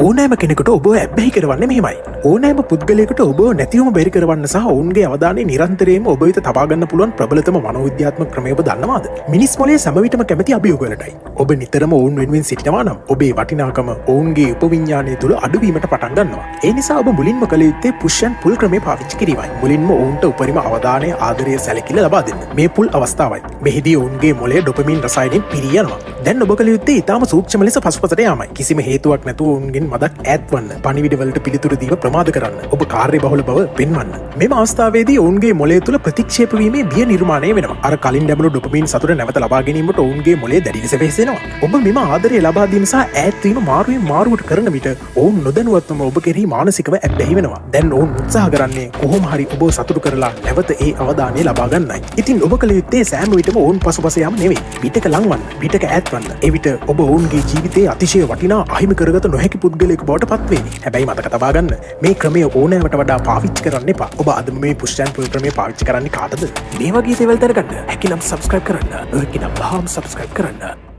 ඕනෑම කෙනෙකුට ඔබ ඇබ්බැහි කරවන්නේ මෙහෙමයි. ඕනෑම පුද්ගලයෙකුට ඔබ නැතිවම බැරි කරවන්න සහ ඔවුන්ගේ අවධානය නිරන්තරයෙන්ම ඔබ වෙත තබා ගන්න පුළුවන් ප්‍රබලතම මනෝවිද්‍යාත්මක ක්‍රමය ඔබ දන්නවාද? මිනිස් මොලේ සෑම විටම කැමති අභියෝග වලටයි. ඔබ නිතරම ඔවුන් වෙනුවෙන් සිටිනවා නම් ඔබේ වටිනාකම ඔවුන්ගේ උපවිඥානය තුළ අඩුවීමට පටන් ගන්නවා. ඒ නිසා ඔබ මුලින්ම කළ යුත්තේ පුෂ් ඇන්ඩ් පුල් ක්‍රමය පාවිච්චි කිරීමයි. මුලින්ම ඔවුන්ට උපරිම අවධානය, ආදරය, සැලකිල්ල ලබා දෙන්න. මේ පුල් අවස්ථාවයි. මෙහිදී ඔවුන්ගේ මොලේ ඩොපමින් රසායනයෙන් පිරී යනවා. දැන් ඔබ කළ යුත්තේ ඉතාම සූක්ෂම ලෙස පසුපසට යාමයි. කිසිම හේතුවක් නැතුව ඔවුන්ගෙන් මදක් ඈත් වන්න. පණිවිඩවලට පිළිතුරු දීම ප්‍රමාද කරන්න. ඔබ කාර්යබහුල බව පෙන්වන්න. මෙම අවස්ථාවේදී ඔවුන්ගේ මොලේ තුළ ප්‍රතික්ෂේප වීමේ බිය නිර්මාණය වෙනවා. අර කලින් ලැබුණු ඩොපමින් සතුට නැවත ලබා ගැනීමට ඔවුන්ගේ මොලේ දැඩි ලෙස වෙහෙසෙනවා. ඔබ මෙම ආදරය ලබා දීම සහ ඈත් වීම මාරුවෙන් මාරුවට කරන විට ඔවුන් නොදැනුවත්වම ඔබ කෙරෙහි මානසිකව ඇබ්බැහි වෙනවා. දැන් ඔවුන් උත්සාහ කරන්නේ කොහොම හරි ඔබව සතුටු කරලා නැවත ඒ අවධානය ලබා ගන්නයි. ඉතින් ඔබ කළ යුත්තේ සෑම විටම ඔවුන් පසුපස යාම නෙවෙයි. විටක ලංවන්න, විටක ඈත්වන්න. එවිට ඔබ ඔවුන්ගේ ජීවිතයේ අතිශය වටිනා, අහිමි කරගත නොහැකි පුද්ගලයෙකු බවට පත්වේවි. හැබැයි මතක තබා ගන්න, මේ ක්‍රමය ඕනෑමට වඩා පාවිච්චි කරන්න එපා. ඔබ අදම මේ පුෂ් ඇන්ඩ් පුල් ක්‍රමය පාවිච්චි කරන්නේ කාටද? මේ වගේ දේවල් දැනගන්න හැකිනම් සබ්ස්ක්‍රයිබ් කරන්න. නොහැකිනම් වහාම සබ්ස්ක්‍රයිබ් කරන්න.